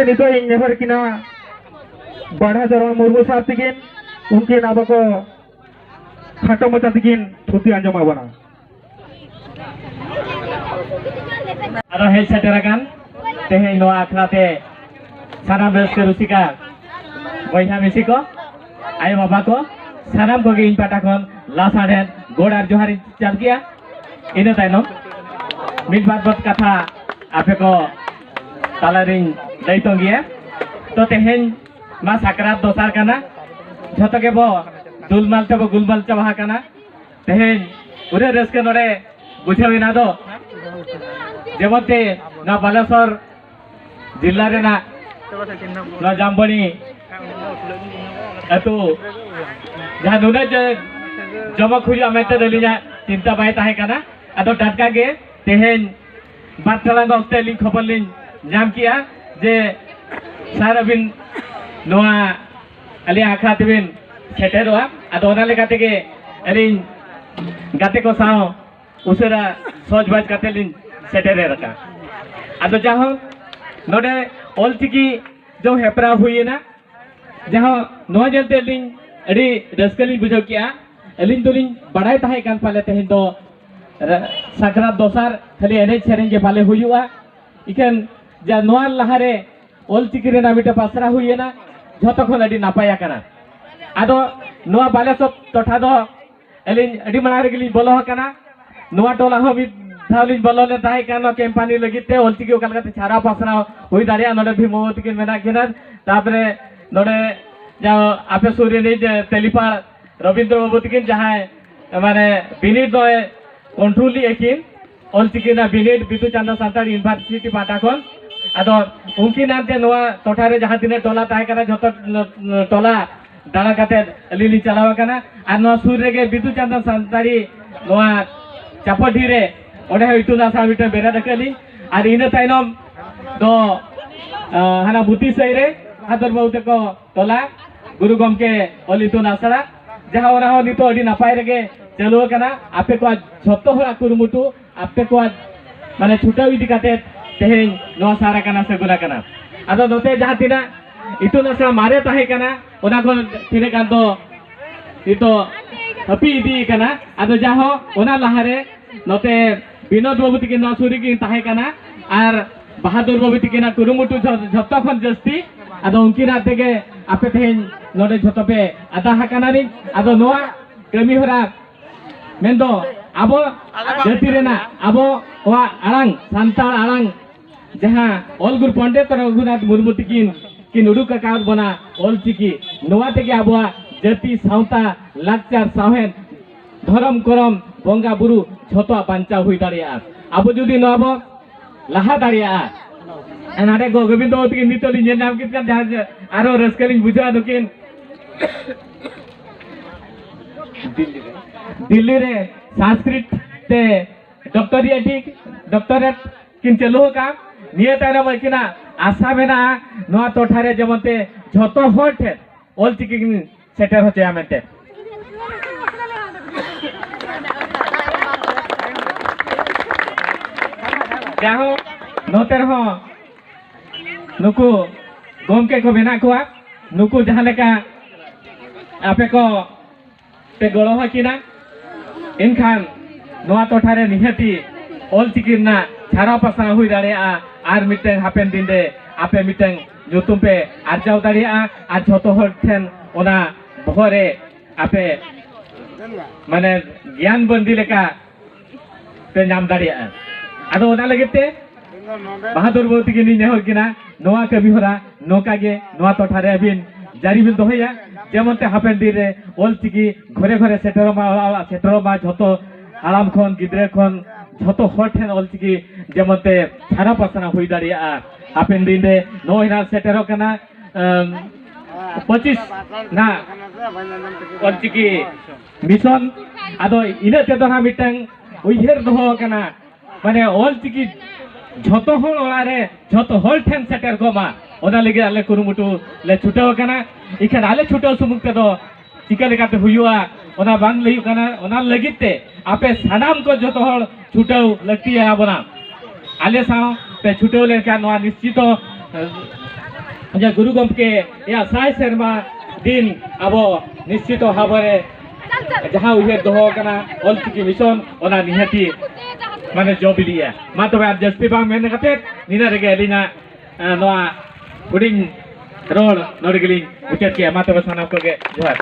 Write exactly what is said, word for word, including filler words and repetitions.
ᱱᱤᱛᱚᱜ ᱤᱧ ᱱᱮᱦᱚᱨ ᱠᱤᱱᱟ ᱵᱟᱲᱦᱟ ᱪᱚᱨᱚᱬ ᱢᱩᱨᱢᱩ ᱥᱟᱨ ᱛᱤᱠᱤᱱ, ᱩᱱᱠᱤᱱ ᱟᱵᱚ ᱠᱚ ᱠᱷᱟᱴᱚ ᱢᱟᱪᱷᱟ ᱛᱤᱠᱤᱱ ᱛᱷᱩᱛᱤ ᱟᱸᱡᱚᱢ ᱟᱵᱚᱱᱟ᱾ ᱟᱨᱚ ᱦᱮᱡ ᱥᱮᱴᱮᱨ ᱟᱠᱟᱱ ᱛᱮᱦᱮᱧ ᱱᱚᱣᱟ ᱟᱠᱷᱲᱟ ᱛᱮ ᱥᱟᱱᱟᱢ ᱨᱟᱹᱥᱠᱟᱹ ᱨᱩᱥᱤᱠᱟ ᱵᱚᱭᱦᱟ ᱢᱤᱥᱤ ᱠᱚ, ᱟᱭᱳ ᱵᱟᱵᱟ ᱠᱚ, ᱥᱟᱱᱟᱢ ᱠᱚᱜᱮ ᱤᱧ ᱯᱟᱦᱴᱟ ᱠᱷᱚᱱ ᱞᱟᱥᱟᱲᱦᱮᱫ ᱜᱚᱰ ᱟᱨ ᱡᱚᱦᱟᱨ ᱤᱧ ᱪᱟᱞ ᱠᱮᱜᱼᱟ᱾ ᱤᱱᱟᱹ ᱛᱟᱭᱱᱚᱢ ᱢᱤᱫ ᱵᱟᱨ ᱵᱚᱛ ᱠᱟᱛᱷᱟ ᱟᱯᱮ ᱠᱚ ᱛᱟᱞᱟᱨᱤᱧ ᱞᱟᱹᱭ ᱛᱚᱝ ᱜᱮᱭᱟ᱾ ᱛᱚ, ᱛᱮᱦᱮᱧ ᱢᱟ ᱥᱟᱠᱨᱟᱛ ᱫᱚᱥᱟᱨ ᱠᱟᱱᱟ, ᱡᱷᱚᱛᱚ ᱜᱮᱵᱚ ᱫᱩᱞᱢᱟᱞ ᱛᱮᱵᱚ ᱜᱩᱞᱢᱟᱞ ᱪᱟᱵᱟ ᱟᱠᱟᱱᱟ᱾ ᱛᱮᱦᱮᱧ ᱩᱱᱟᱹᱜ ᱨᱟᱹᱥᱠᱟᱹ ᱱᱚᱰᱮ ᱵᱩᱡᱷᱟᱹᱣ ᱮᱱᱟ ᱫᱚ, ᱡᱮᱢᱚᱱ ᱛᱮ ᱱᱚᱣᱟ ᱵᱟᱞᱮᱥᱚᱨ ᱡᱤᱞᱟ ᱨᱮᱱᱟᱜ ᱱᱚᱣᱟ ᱡᱟᱢᱵᱚᱱᱤ ᱟᱹᱛᱩ ᱡᱟᱦᱟᱸ ᱱᱩᱱᱟᱹᱜ ᱡᱮ ᱡᱚᱢᱚᱠ ᱦᱩᱭᱩᱜᱼᱟ ᱢᱮᱱᱛᱮ ᱟᱹᱞᱤᱧᱟᱜ ᱪᱤᱱᱛᱟᱹ ᱵᱟᱭ ᱛᱟᱦᱮᱸ ᱠᱟᱱᱟ᱾ ᱟᱫᱚ ᱴᱟᱴᱠᱟ ᱜᱮ ᱛᱮᱦᱮᱧ ᱵᱟᱨ ᱴᱟᱲᱟᱝ ᱚᱠᱛᱮ ᱟᱹᱞᱤᱧ ᱠᱷᱚᱵᱚᱨ ᱞᱤᱧ ᱧᱟᱢ ᱠᱮᱜᱼᱟ ᱡᱮ ᱥᱟᱨ ᱟᱹᱵᱤᱱ ᱱᱚᱣᱟ ᱟᱞᱮᱭᱟᱜ ᱟᱠᱷᱲᱟ ᱛᱮᱵᱤᱱ ᱥᱮᱴᱮᱨᱚᱜᱼᱟ᱾ ᱟᱫᱚ ᱚᱱᱟ ᱞᱮᱠᱟ ᱛᱮᱜᱮ ᱟᱹᱞᱤᱧ ᱜᱟᱛᱮ ᱠᱚ ᱥᱟᱶ ᱩᱥᱟᱹᱨᱟ ᱥᱚᱡᱽ ᱵᱟᱡᱽ ᱠᱟᱛᱮ ᱞᱤᱧ ᱥᱮᱴᱮᱨ ᱟᱠᱟᱱᱟ᱾ ᱟᱫᱚ ᱡᱟᱦᱳᱠ, ᱱᱚᱰᱮ ᱚᱞᱪᱤᱠᱤ ᱡᱚ ᱦᱮᱯᱨᱟᱣ ᱦᱩᱭᱮᱱᱟ, ᱡᱟᱦᱟᱸ ᱱᱚᱣᱟ ᱧᱮᱞᱛᱮ ᱟᱹᱞᱤᱧ ᱟᱹᱰᱤ ᱨᱟᱹᱥᱠᱟᱹ ᱞᱤᱧ ᱵᱩᱡᱷᱟᱹᱣ ᱠᱮᱜᱼᱟ᱾ ᱟᱹᱞᱤᱧ ᱫᱚᱞᱤᱧ ᱵᱟᱲᱟᱭ ᱛᱟᱦᱮᱸ ᱠᱟᱱ ᱯᱟᱞᱮ ᱛᱮᱦᱮᱧ ᱫᱚ ᱨᱟ-, ᱥᱟᱠᱨᱟᱛ ᱫᱚᱥᱟᱨ ᱠᱷᱟᱹᱞᱤ ᱮᱱᱮᱡ ᱥᱮᱨᱮᱧ ᱜᱮ ᱯᱟᱞᱮ ᱦᱩᱭᱩᱜᱼᱟ᱾ ᱤᱠᱷᱟᱹᱱ ᱡᱟ ᱱᱚᱣᱟ ᱞᱟᱦᱟᱨᱮ ᱚᱞᱪᱤᱠᱤ ᱨᱮᱱᱟᱜ ᱢᱤᱫᱴᱮᱱ ᱯᱟᱥᱨᱟ ᱦᱩᱭᱮᱱᱟ, ᱡᱷᱚᱛᱚ ᱠᱷᱚᱱ ᱟᱹᱰᱤ ᱱᱟᱯᱟᱭ ᱟᱠᱟᱱᱟ᱾ ᱟᱫᱚ ᱱᱚᱣᱟ ᱵᱟᱞᱮᱥᱚᱨ ᱴᱚᱴᱷᱟ ᱫᱚ ᱟᱹᱞᱤᱧ ᱟᱹᱰᱤ ᱢᱟᱲᱟᱝ ᱨᱮᱜᱮ ᱞᱤᱧ ᱵᱚᱞᱚ ᱟᱠᱟᱱᱟ᱾ ᱱᱚᱣᱟ ᱴᱚᱞᱟ ᱦᱚᱸ ᱢᱤᱫ ᱫᱷᱟᱣ ᱞᱤᱧ ᱵᱚᱞᱚ ᱞᱮᱱ ᱛᱟᱦᱮᱸ ᱠᱟᱱ ᱱᱚᱣᱟ ᱠᱮᱢᱯᱟᱱᱤ ᱞᱟᱹᱜᱤᱫ ᱛᱮ, ᱚᱞᱪᱤᱠᱤ ᱚᱠᱟ ᱞᱮᱠᱟᱛᱮ ᱪᱷᱟᱨᱟᱣ ᱯᱟᱥᱱᱟᱣ ᱦᱩᱭ ᱫᱟᱲᱮᱭᱟᱜᱼᱟ᱾ ᱱᱚᱰᱮ ᱵᱷᱤᱢ ᱵᱟᱹᱵᱩ ᱛᱟᱹᱠᱤᱱ ᱢᱮᱱᱟᱜ ᱠᱤᱱᱟ, ᱛᱟᱨᱯᱚᱨᱮ ᱱᱚᱰᱮ ᱡᱟ ᱟᱯᱮ ᱥᱩᱨ ᱨᱤᱱᱤᱡ ᱡᱮ ᱛᱮᱞᱤᱯᱟᱲ ᱨᱚᱵᱤᱱᱫᱨᱚ ᱵᱟᱹᱵᱩ ᱛᱟᱹᱠᱤᱱ ᱡᱟᱦᱟᱸᱭ ᱢᱟᱱᱮ ᱵᱤᱱᱤᱰ ᱫᱚᱭ ᱠᱚᱱᱴᱨᱳᱞ ᱞᱮᱫᱼᱟ ᱠᱤᱱ ᱚᱞᱪᱤᱠᱤ ᱨᱮᱱᱟᱜ ᱵᱤᱱᱤᱰ ᱵᱤᱫᱩ ᱪᱟᱸᱫᱟᱱ ᱥᱟᱱᱛᱟᱲ ᱤᱭᱩᱱᱤᱵᱷᱟᱨᱥᱤᱴᱤ ᱯᱟᱦᱴᱟ ᱠᱷᱚᱱ᱾ ᱟᱫᱚ ᱩᱱᱠᱤᱱ ᱟᱱᱛᱮ ᱱᱚᱣᱟ ᱴᱚᱴᱷᱟ ᱨᱮ ᱡᱟᱦᱟᱸ ᱛᱤᱱᱟᱹᱜ ᱴᱚᱞᱟ ᱛᱟᱦᱮᱸ ᱠᱟᱱᱟ, ᱡᱷᱚᱛᱚ ᱴᱚᱞᱟ ᱫᱟᱬᱟ ᱠᱟᱛᱮ ᱟᱹᱞᱤᱧ ᱞᱤᱧ ᱪᱟᱞᱟᱣ ᱟᱠᱟᱱᱟ᱾ ᱟᱨ ᱱᱚᱣᱟ ᱥᱩᱨ ᱨᱮᱜᱮ ᱵᱤᱫᱩ ᱪᱟᱸᱫᱟᱱ ᱥᱟᱱᱛᱟᱲᱤ ᱱᱚᱣᱟ ᱪᱟᱯᱚᱰᱤ ᱨᱮ, ᱚᱸᱰᱮ ᱦᱚᱸ ᱤᱛᱩᱱ ᱟᱥᱲᱟ ᱢᱤᱫᱴᱟᱝ ᱵᱮᱨᱮᱫ ᱟᱠᱟᱫ ᱞᱤᱧ᱾ ᱟᱨ ᱤᱱᱟᱹ ᱛᱟᱭᱱᱚᱢ ᱫᱚ, ᱟᱸ, ᱦᱟᱱᱟ ᱵᱩᱛᱤ ᱥᱟᱹᱭ ᱨᱮ ᱵᱟᱦᱟᱫᱩᱨ ᱵᱟᱹᱵᱩ ᱛᱟᱠᱚ ᱴᱚᱞᱟ ᱜᱩᱨᱩ ᱜᱚᱢᱠᱮ ᱚᱞ ᱤᱛᱩᱱ ᱟᱥᱲᱟ, ᱡᱟᱦᱟᱸ ᱚᱱᱟ ᱦᱚᱸ ᱱᱤᱛᱚᱜ ᱟᱹᱰᱤ ᱱᱟᱯᱟᱭ ᱨᱮᱜᱮ ᱪᱟᱹᱞᱩ ᱟᱠᱟᱱᱟ᱾ ᱟᱯᱮ ᱠᱚᱣᱟᱜ ᱡᱷᱚᱛᱚ ᱦᱚᱲᱟᱜ ᱠᱩᱨᱩᱢᱩᱴᱩ, ᱟᱯᱮ ᱠᱚᱣᱟᱜ ᱢᱟᱱᱮ ᱪᱷᱩᱴᱟᱹᱣ ᱤᱫᱤ ᱠᱟᱛᱮ ᱛᱮᱦᱮᱧ ᱱᱚᱣᱟ ᱥᱟᱨ ᱟᱠᱟᱱᱟ, ᱥᱟᱹᱜᱩᱱ ᱟᱠᱟᱱᱟ᱾ ᱟᱫᱚ ᱱᱚᱛᱮ ᱡᱟᱦᱟᱸ ᱛᱤᱱᱟᱹᱜ ᱤᱛᱩᱱ ᱟᱥᱲᱟ ᱢᱟᱨᱮ ᱛᱟᱦᱮᱸ ᱠᱟᱱᱟ, ᱚᱱᱟ ᱠᱚ ᱛᱤᱱᱟᱹᱜ ᱜᱟᱱ ᱫᱚ ᱱᱤᱛᱚᱜ ᱦᱟᱹᱯᱤᱫ ᱤᱫᱤ ᱠᱟᱱᱟ᱾ ᱟᱫᱚ ᱡᱟᱦᱚᱸ ᱚᱱᱟ ᱞᱟᱦᱟᱨᱮ ᱱᱚᱛᱮ ᱵᱤᱱᱳᱫ ᱵᱟᱹᱵᱩ ᱛᱤᱠᱤᱱ ᱱᱚᱣᱟ ᱥᱩᱨ ᱨᱮᱠᱤᱱ ᱛᱟᱦᱮᱸ ᱠᱟᱱᱟ, ᱟᱨ ᱵᱟᱦᱟᱫᱩᱨ ᱵᱟᱹᱵᱩ ᱛᱤᱠᱤᱱᱟᱜ ᱠᱩᱨᱩᱢᱩᱴᱩ ᱡᱷᱚ-, ᱡᱷᱚᱛᱚ ᱠᱷᱚᱱ ᱡᱟᱹᱥᱛᱤ᱾ ᱟᱫᱚ ᱩᱱᱠᱤᱱᱟᱜ ᱛᱮᱜᱮ ᱟᱯᱮ ᱛᱮᱦᱮᱧ ᱱᱚᱰᱮ ᱡᱷᱚᱛᱚ ᱯᱮ ᱟᱫᱟ ᱟᱠᱟᱱᱟ ᱱᱤᱡ᱾ ᱟᱫᱚ ᱱᱚᱣᱟ ᱠᱟᱹᱢᱤ ᱦᱚᱨᱟ ᱢᱮᱱᱫᱚ ᱟᱵᱚ ᱡᱟᱹᱛᱤ ᱨᱮᱱᱟᱜ ᱟᱵᱚᱣᱟᱜ ᱟᱲᱟᱝ, ᱥᱟᱱᱛᱟᱲ ᱟᱲᱟᱝ, ᱡᱟᱦᱟᱸ ᱚᱞ ᱜᱩᱨᱩ ᱯᱚᱱᱰᱤᱛ ᱨᱚᱜᱷᱩᱱᱟᱛᱷ ᱢᱩᱨᱢᱩ ᱛᱤᱠᱤᱱ ᱠᱤᱱ ᱩᱰᱩᱠ ᱟᱠᱟᱫ ᱵᱚᱱᱟ ᱚᱞ ᱪᱤᱠᱤ, ᱱᱚᱣᱟ ᱛᱮᱜᱮ ᱟᱵᱚᱣᱟᱜ ᱡᱟᱹᱛᱤ, ᱥᱟᱶᱛᱟ, ᱞᱟᱠᱪᱟᱨ, ᱥᱟᱶᱦᱮᱫ, ᱫᱷᱚᱨᱚᱢ, ᱠᱚᱨᱚᱢ, ᱵᱚᱸᱜᱟ ᱵᱩᱨᱩ ᱡᱷᱚᱛᱚᱣᱟᱜ ᱵᱟᱧᱪᱟᱣ ᱦᱩᱭ ᱫᱟᱲᱮᱭᱟᱜᱼᱟ᱾ ᱟᱵᱚ ᱡᱩᱫᱤ ᱱᱚᱣᱟ ᱵᱚ ᱞᱟᱦᱟ ᱫᱟᱲᱮᱭᱟᱜᱼᱟ, ᱱᱟᱰᱮ ᱜᱚ-, ᱜᱳᱵᱤᱱᱫᱚ ᱛᱤᱠᱤᱱ ᱱᱤᱛᱚᱜ ᱞᱤᱧ ᱧᱮᱞ ᱧᱟᱢ ᱠᱮᱫ ᱠᱷᱟᱱ ᱡᱟᱦᱟᱸ ᱡᱮ ᱟᱨᱚ ᱨᱟᱹᱥᱠᱟᱹ ᱞᱤᱧ ᱵᱩᱡᱷᱟᱹᱣᱟ᱾ ᱱᱩᱠᱤᱱ ᱫᱤᱞᱞᱤ ᱨᱮ ᱥᱟᱝᱥᱠᱨᱤᱛ ᱛᱮ ᱰᱚᱠᱴᱚᱨᱤᱭᱮᱴ, ᱰᱚᱠᱴᱚᱨᱮᱴ ᱠᱤᱱ ᱪᱟᱹᱞᱩ ᱟᱠᱟᱫ᱾ ᱱᱤᱭᱟᱹ ᱛᱟᱭᱱᱚᱢ ᱟᱹᱠᱤᱱᱟᱜ ᱟᱥᱟ ᱢᱮᱱᱟᱜᱼᱟ, ᱱᱚᱣᱟ ᱴᱚᱴᱷᱟ ᱨᱮ ᱡᱮᱢᱚᱱ ᱛᱮ ᱡᱷᱚᱛᱚ ᱦᱚᱲ ᱴᱷᱮᱱ ᱚᱞ ᱪᱤᱠᱤ ᱠᱤᱱ ᱥᱮᱴᱮᱨ ᱦᱚᱪᱚᱭᱟ ᱢᱮᱱᱛᱮ᱾ ᱡᱟᱦᱳᱠ, ᱱᱚᱛᱮ ᱨᱮᱦᱚᱸ ᱱᱩᱠᱩ ᱜᱚᱢᱠᱮ ᱠᱚ ᱢᱮᱱᱟᱜ ᱠᱚᱣᱟ, ᱱᱩᱠᱩ ᱡᱟᱦᱟᱸ ᱞᱮᱠᱟ ᱟᱯᱮ ᱠᱚ ᱯᱮ ᱜᱚᱲᱚ ᱟᱹᱠᱤᱱᱟ, ᱮᱱᱠᱷᱟᱱ ᱱᱚᱣᱟ ᱴᱚᱴᱷᱟ ᱨᱮ ᱱᱤᱦᱟᱹᱛᱤ ᱚᱞ ᱪᱤᱠᱤ ᱨᱮᱱᱟᱜ ᱪᱷᱟᱨᱟᱣ ᱯᱟᱥᱱᱟᱣ ᱦᱩᱭ ᱫᱟᱲᱮᱭᱟᱜᱼᱟ᱾ ᱟᱨ ᱢᱤᱫᱴᱟᱝ ᱦᱟᱯᱮᱱ ᱫᱤᱱ ᱨᱮ ᱟᱯᱮ ᱢᱤᱫᱴᱟᱝ ᱧᱩᱛᱩᱢ ᱯᱮ ᱟᱨᱡᱟᱣ ᱫᱟᱲᱮᱭᱟᱜᱼᱟ᱾ ᱟᱨ ᱡᱷᱚᱛᱚ ᱦᱚᱲ ᱴᱷᱮᱱ ᱚᱱᱟ ᱵᱚᱦᱚᱜ ᱨᱮ ᱟᱯᱮ ᱢᱟᱱᱮ ᱜᱮᱭᱟᱱ ᱵᱟᱹᱱᱫᱤ ᱞᱮᱠᱟ ᱯᱮ ᱧᱟᱢ ᱫᱟᱲᱮᱭᱟᱜᱼᱟ᱾ ᱟᱫᱚ ᱚᱱᱟ ᱞᱟᱹᱜᱤᱫ ᱛᱮ ᱵᱟᱦᱟᱫᱩᱨ ᱵᱟᱹᱵᱩ ᱛᱤᱠᱤᱱ ᱞᱤᱧ ᱱᱮᱦᱚᱨ ᱠᱤᱱᱟ, ᱱᱚᱣᱟ ᱠᱟᱹᱢᱤ ᱦᱚᱨᱟ ᱱᱚᱝᱠᱟ ᱜᱮ ᱱᱚᱣᱟ ᱴᱚᱴᱷᱟ ᱨᱮ ᱟᱹᱵᱤᱱ ᱡᱟᱹᱨᱤ ᱵᱤᱱ ᱫᱚᱦᱚᱭᱟ, ᱡᱮᱢᱚᱱ ᱛᱮ ᱦᱟᱯᱮᱱ ᱫᱤᱱ ᱨᱮ ᱚᱞ ᱪᱤᱠᱤ ᱜᱷᱚᱨᱮ ᱜᱷᱚᱨᱮ ᱥᱮᱴᱮᱨᱚᱜ ᱢᱟ, ᱚᱲᱟᱜ ᱚᱲᱟᱜ ᱥᱮᱴᱮᱨᱚᱜ ᱢᱟ, ᱡᱷᱚᱛᱚ ᱦᱟᱲᱟᱢ ᱠᱷᱚᱱ, ᱜᱤᱫᱽᱨᱟᱹ ᱠᱷᱚᱱ, ᱡᱷᱚᱛᱚ ᱦᱚᱲ ᱴᱷᱮᱱ ᱚᱞ ᱪᱤᱠᱤ ᱡᱮᱢᱚᱱ ᱛᱮ ᱪᱷᱟᱨᱟᱣ ᱯᱟᱥᱱᱟᱣ ᱦᱩᱭ ᱫᱟᱲᱮᱭᱟᱜᱼᱟ᱾ ᱦᱟᱯᱮᱱ ᱫᱤᱱ ᱨᱮ ᱱᱚᱜᱼᱚᱭ ᱱᱟᱜ ᱥᱮᱴᱮᱨᱚᱜ ᱠᱟᱱᱟ, ᱟᱢ, ᱯᱚᱸᱪᱤᱥ ᱱᱟᱜ ᱚᱞ ᱪᱤᱠᱤ ᱢᱤᱥᱚᱱ᱾ ᱟᱫᱚ ᱤᱱᱟᱹᱜ ᱛᱮᱫᱚ ᱱᱟᱜ ᱢᱤᱫᱴᱟᱝ ᱩᱭᱦᱟᱹᱨ ᱫᱚᱦᱚ ᱟᱠᱟᱱᱟ, ᱢᱟᱱᱮ ᱚᱞ ᱪᱤᱠᱤ ᱡᱷᱚᱛᱚ ᱦᱚᱲ ᱚᱲᱟᱜ ᱨᱮ, ᱡᱷᱚᱛᱚ ᱦᱚᱲ ᱴᱷᱮᱱ ᱥᱮᱴᱮᱨ ᱠᱚᱜ ᱢᱟ, ᱚᱱᱟ ᱞᱟᱹᱜᱤᱫ ᱟᱞᱮ ᱠᱩᱨᱩᱢᱩᱴᱩ ᱞᱮ ᱪᱷᱩᱴᱟᱹᱣ ᱟᱠᱟᱱᱟ᱾ ᱤᱠᱷᱟᱹᱱ ᱟᱞᱮ ᱪᱷᱩᱴᱟᱹᱣ ᱥᱩᱢᱩᱝ ᱛᱮᱫᱚ ᱪᱤᱠᱟᱹ ᱞᱮᱠᱟᱛᱮ ᱦᱩᱭᱩᱜᱼᱟ, ᱚᱱᱟ ᱵᱟᱝ ᱞᱟᱹᱭᱩᱜ ᱠᱟᱱᱟ᱾ ᱚᱱᱟ ᱞᱟᱹᱜᱤᱫ ᱛᱮ ᱟᱯᱮ ᱥᱟᱱᱟᱢ ᱠᱚ ᱡᱷᱚᱛᱚ ᱦᱚᱲ ᱪᱷᱩᱴᱟᱹᱣ ᱞᱟᱹᱠᱛᱤᱭᱟ ᱵᱚᱱᱟ᱾ ᱟᱞᱮ ᱥᱟᱶ ᱯᱮ ᱪᱷᱩᱴᱟᱹᱣ ᱞᱮᱱᱠᱷᱟᱱ ᱱᱚᱣᱟ ᱱᱤᱥᱪᱤᱛᱚ, ᱮ, ᱡᱟᱦᱟᱸ ᱜᱩᱨᱩ ᱜᱚᱢᱠᱮᱭᱟᱜ ᱥᱟᱭ ᱥᱮᱨᱢᱟ ᱫᱤᱱ ᱟᱵᱚ ᱱᱤᱥᱪᱤᱛᱚ ᱵᱷᱟᱵᱮ ᱡᱟᱦᱟᱸ ᱩᱭᱦᱟᱹᱨ ᱫᱚᱦᱚ ᱟᱠᱟᱱᱟ ᱚᱞᱪᱤᱠᱤ ᱢᱤᱥᱚᱱ, ᱚᱱᱟ ᱱᱤᱦᱟᱹᱛᱤ ᱢᱟᱱᱮ ᱡᱚ ᱵᱤᱞᱤᱜᱼᱟ᱾ ᱢᱟ ᱛᱚᱵᱮ ᱟᱨ ᱡᱟᱹᱥᱛᱤ ᱵᱟᱝ ᱢᱮᱱ ᱠᱟᱛᱮ ᱱᱤᱱᱟᱹᱜ ᱨᱮᱜᱮ ᱟᱹᱞᱤᱧᱟᱜ, ᱮ, ᱱᱚᱣᱟ ᱦᱩᱰᱤᱧ ᱨᱚᱲ ᱱᱚᱰᱮ ᱜᱮᱞᱤᱧ ᱢᱩᱪᱟᱹᱫ ᱠᱮᱜᱼᱟ᱾ ᱢᱟ ᱛᱚᱵᱮ ᱥᱟᱱᱟᱢ ᱠᱚᱜᱮ ᱡᱚᱦᱟᱨ᱾